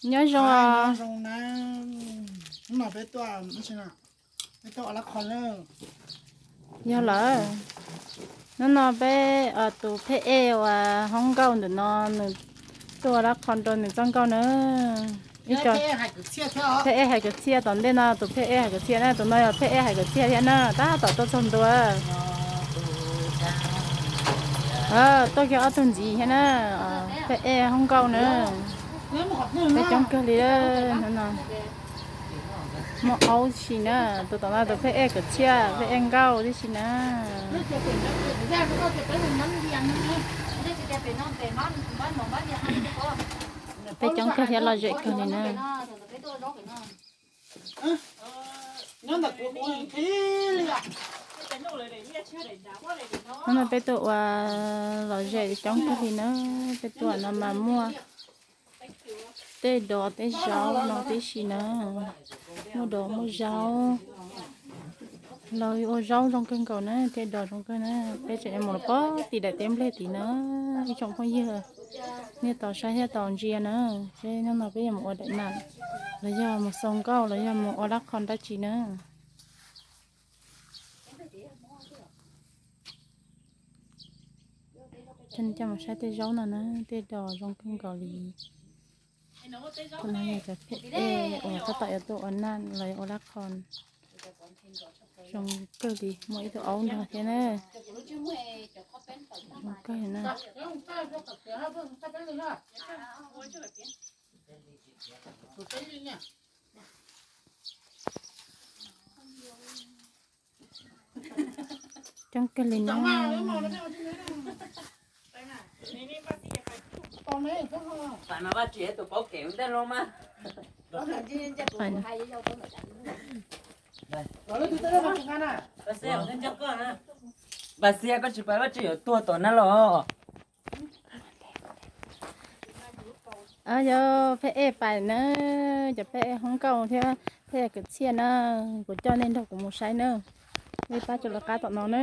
Nyob zoo os. Yog lawm, hnub no peb tus pheb ej uas hoob nkauj ntawm no nws tuaj ua lab qho rau nws txoj nkauj na. Ib co pheb ej hais kwv txhiaj, tom ntej no tus pheb ej hais kwv txhiaj na, tus no yog pheb ej hais kwv txhiaj thiab na, tab tom tuaj txog ntua. Tuaj kiag ob tug ntxiv thiab na, pheb ej hoob nkauj na. Peb coob kawg li no. Muaj aub tib si na, tus tom no tus pheb ej kwv txhiaj, pheb ej nkauj tib si na. Peb coob kawg thiab lom zem kawg li na. Hnub no peb tuaj ua lom zem coob kawg li na, peb tuaj no mas muaj tej dos tej zaub no tib si na, muaj dos muaj zaub. Los ua zaub zoo kawg nkaus na, tej dos zoo kawg na, peb tseem yuav mus rau pem tim daim teb nplej tid na, ib tsoom phooj ywg, nej tos saib thiab tos ntsia na, seb hnub no peb yuav mus ua daim nam los yog mus xoo nkauj los yog mus ua lab qho dab tsi na. Coj mus saib tej zaub no na, tej dos zoo kawg nkaus li. Tus no yog cov pheb ej uas tab tom yuav tuaj ua nam los yog ua lab qho. Zoo kawg li, muaj ib tug aub nrog thiab na. Zoo kawg na. Coob kawg li na. Pab Xia, koj tsis pais Vajtswv yuav tuag tom na los? Yog pheb ej pais na, cov pheb ej hoob nkauj thiab pheb ej kwv txhiaj na, kuv coj nej nrog kuv mus saib na. Nej pab tso lawv qab tom no na.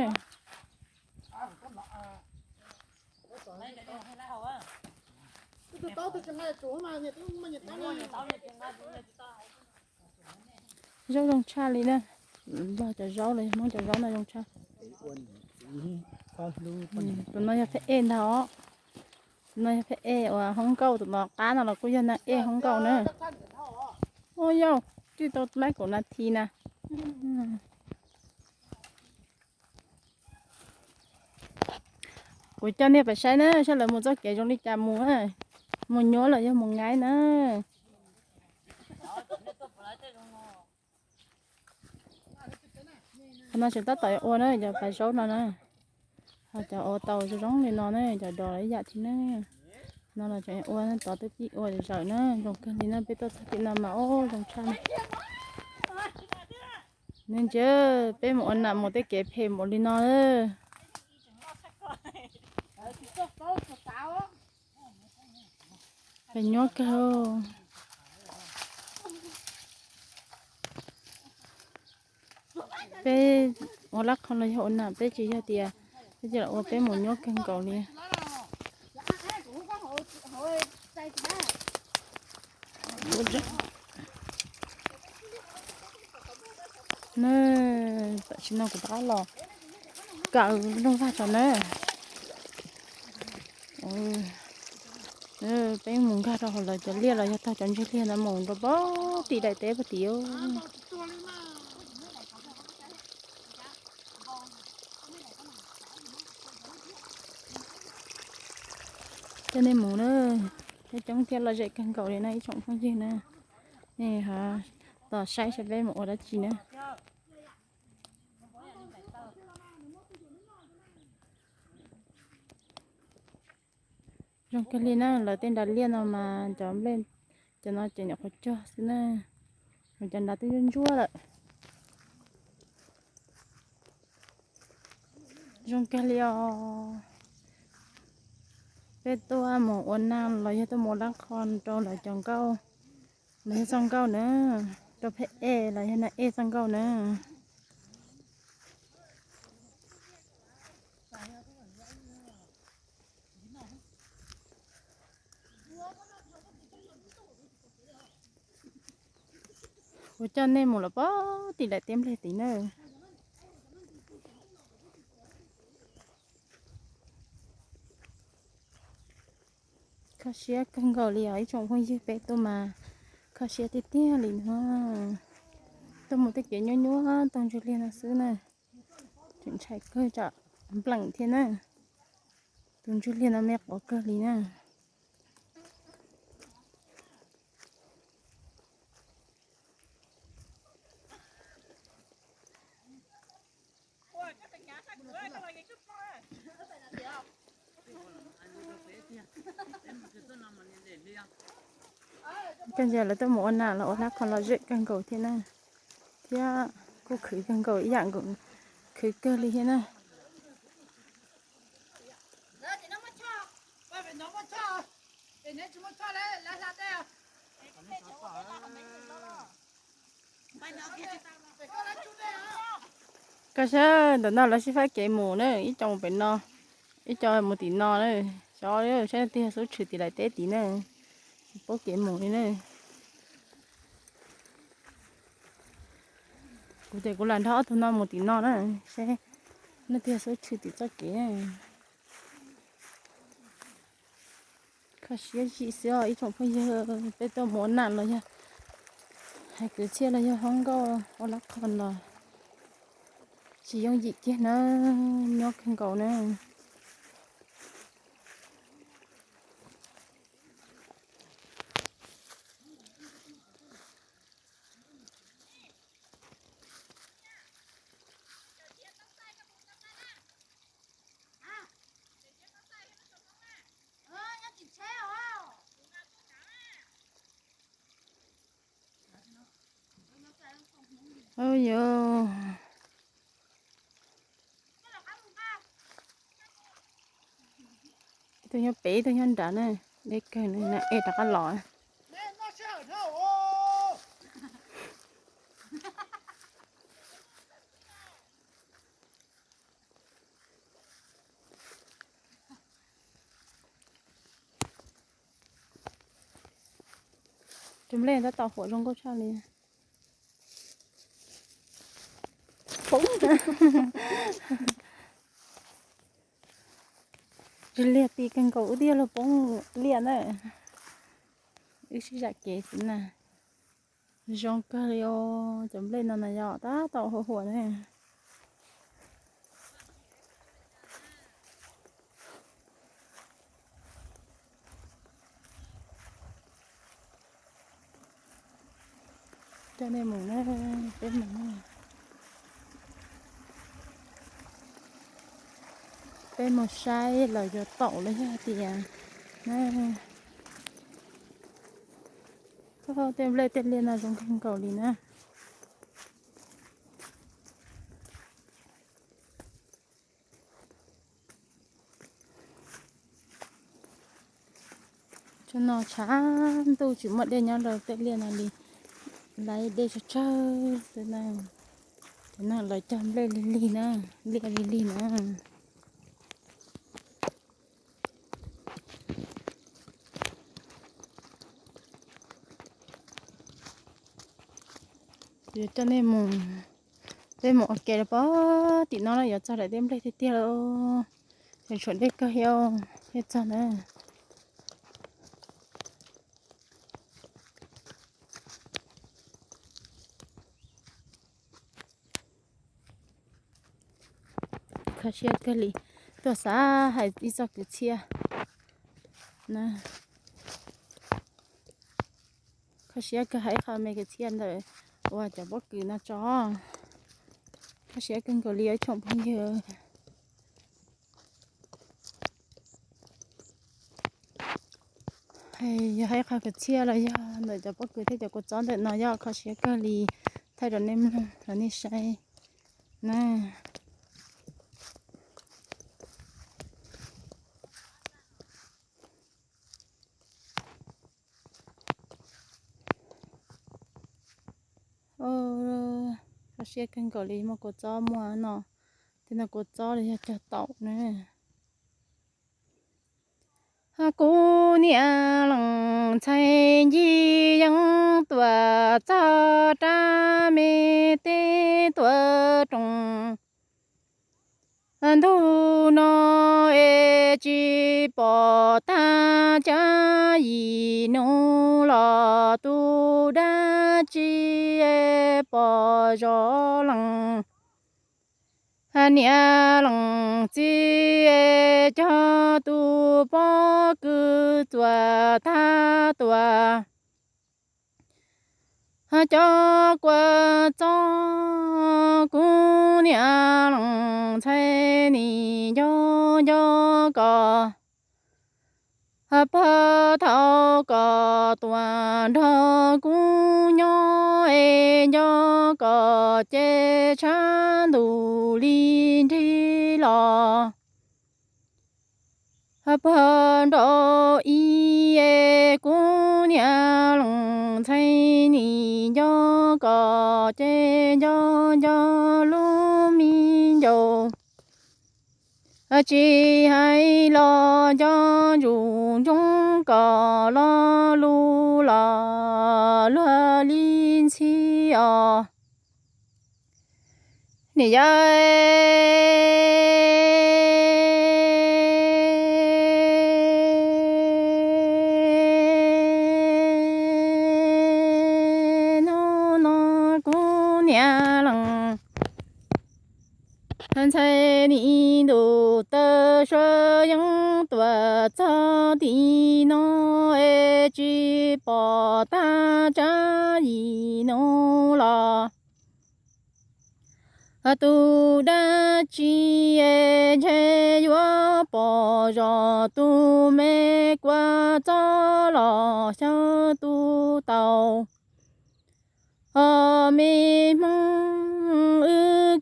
Zaub zoo tshaj li na. Nplog cov zaub los yog Hmoob cov zaub no zoo tshaj. Tus no yog pheb ej ntag os. Tus no yog pheb ej uas hoob nkauj, tus no qab no los kuj yog nam ej hoob nkauj na. Ua yau, twb tau laib kaum nas this na. Kuv coj nej pais saib na, saib lawv mus txoj kev zoo li cas mus, mus nyuaj los yog mus nyaib na. Qhov no tseem tab tom yuav ua na, cov pas zaub no na. Ho cov ua tau zoo zoo li no na, cov dos ib yam thiab na. No los tseem ua, tod twb pib ua zawm na, zoo kawg li na, peb tuaj txog tim no mas ua zoo tshaj. Nej ntsia, peb mus ua nam mus tej kev phem npaum li no. Peb nyuaj kawg. Peb ua lab qho los yog ua nam, peb tsis yog tias peb cia los ua, peb mus nyuaj kawg nkaus li. Na, tam sim no kuv rov qab los kawm looj vag tso na. Peb mus nkag rau hauv lawv cov liaj los yog taug cov ntsis liaj no mus rau pem tim daim teb pem tid. Coj nej mus na, peb coob thiab lom zem kawg nkaus li na ib tsoom phooj ywg na. Nej ho tos saib saib peb mus ua dab tsi na. Zoo kawg li na, lawv tej nras liaj no mas cov nplej, cov no ces nyuam qhuav cog xwb na, cov nras twb ntsuab ntsuab lawm. Zoo kawg li os. Peb tuaj mus ua nag los yog tuaj mus lab qho rau lawv cov nkauj, lawv yog txoj nkauj na, rau pheb ej los yog nam ej txoj nkauj na. Kuv coj nej mus los pog tim daim teb nplej tid na. Kho siab kawg nkaus li os ib tsoom phooj ywg, peb tuaj mas kho siab tiag tiag li no. Tuaj mus tej kev nyuaj nyuaj taug ntswg liag no xwb na. Tseem ntshai kawg tsam npleem thiab na. Tus ntswg liag no me qhuav kawg li na. Koj ntsia lawv tuaj mus ua nam los ua lab qhos los zem kawg nkaus thiab na, thiab kuj khwv kawg nkaus ib yam nkaus, khwv kawg li thiab na. Koj saib ntawm no lawv sib faib kev mus na, ib co mus pem no, ib co mus tim no na. Xyov saib leej twg yog xub tshwm tim laim teb tid na, tsis paub kev mus li na. Kuv ces kuv lam nrog ob tug no mus tim no na, saib leej twg yog xub tshwm tim txoj kev. Kho siab zim xwb os ib tsoom phooj ywg, peb tuaj mus ua nam los yog hais kwv txhiaj los yog hoob nkauj ua lab qhos los tsis yooj yim kiag na, nyob kawg nkaus na. Ub yuv, ib tug nyob pem ib tug nyob nrad na, deb kawg na, e rov qab los. Tus nplej tab tom huam zoo nkauj tshaj li. Poob. Tus liag ti kawg nkaus wb twb yog luag poob liaj na. Wb sib zam kev xwb na. Zoo kawg li os, cov nplej no na yog tab tom huam huam na. Coj nej mus na, peb mus na. Peb mus saib lawv yuav taum los yog tias na. Tej nplej tej liaj no zoo kawg nkaus li na. Tsam no tshav ntuj tsis muaj dej nyob rau tej liaj no li, laiv dej tsawg tsawg xwb na. Ces no lawv cog nplej lig lig na, liaj lig lig na. Yuav coj nej mus, peb mus ua ke rau pog tim no na, yuav txog daim teb nplej tiag tiag lawm. Ces tshuav dej kawg thiab, thiaj txog na. Kho siab kawg li, tuaj xav hais ib txoj kwv txhiaj na. Kho siab kawg hais ib qho me kwv txhiaj ntawm uas cov pob kws no tso. Kho siab kawg nkaus li ib tsoom phooj ywg. Yog hais qhov kwv txhiaj los yog ntawm cov pob kws thiab cov kua txob ntawm no yog kho siab kawg li, thaij rau nej mloog rau nej saib na. Kho siab kawg nkaus li, muaj kua txob muaj no, tej no kua txob los yog cog taum na. Ho kuv niam los Ntxhais ncig yeeb tuam txog rab me teb tuam roos. Ntuj no es tsis pom tag, tsab yim nus los tus dab tsi es pom zov lees. Niam lees txiv es cog tus pob kws txuas tag tuam. Cov kua txob kuv niam lees ntxhais nim nco nco kom pog thaum kom tuam nrog kuv nyob es nco kom ces tshav ntuj li nrig los. Pog nrau ib es kuv niam lees ntxhais nim nco kom ces nco nco lub me ncaus. Tsis hais los nco ntsuj ntsoov kom lo lus los luag li ntxhi os. Niam yau, hnub no kuv niam lees ntxhais nim ntuj taw sua yeeb tuam txog tim no es tsis pom tag, tsab yim nus los tus dab tsi es ntshe yuav pom zov tus me kua txob los xyaw tus taus. Os me Hmoob, wb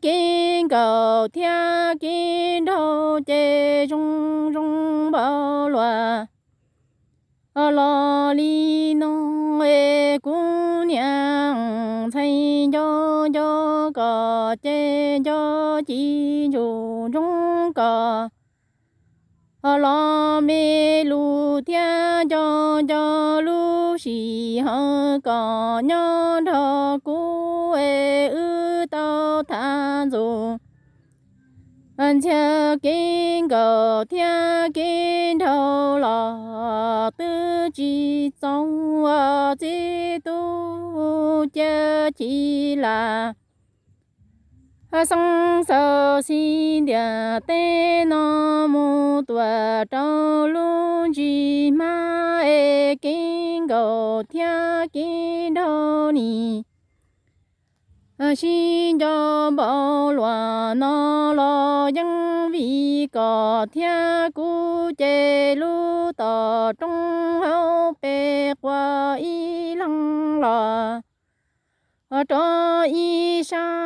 kev nkaus thiab kev nraug ces zoo zoo npaum luaj. Los li no es kuv niam ntxhais nco nco kom ces nco ci ntsuj ntsoov kom los me lus thiab nco nco lub sij hawm kom nyob nrog kuv es wb tau tham ntxuav ntxiag kev nkaus thiab kev nraug los twb tsis txaus txib tub cia ci las. Xeeb xaus xib ntiag teb no mus tuam rau lub ntsis hmab es kev nkaus thiab kev nraug nim sib nco npaum luaj no los yeej vim kom thiab kuv ces lub tom roob hauv pes quaj ib leeg los rau ib sab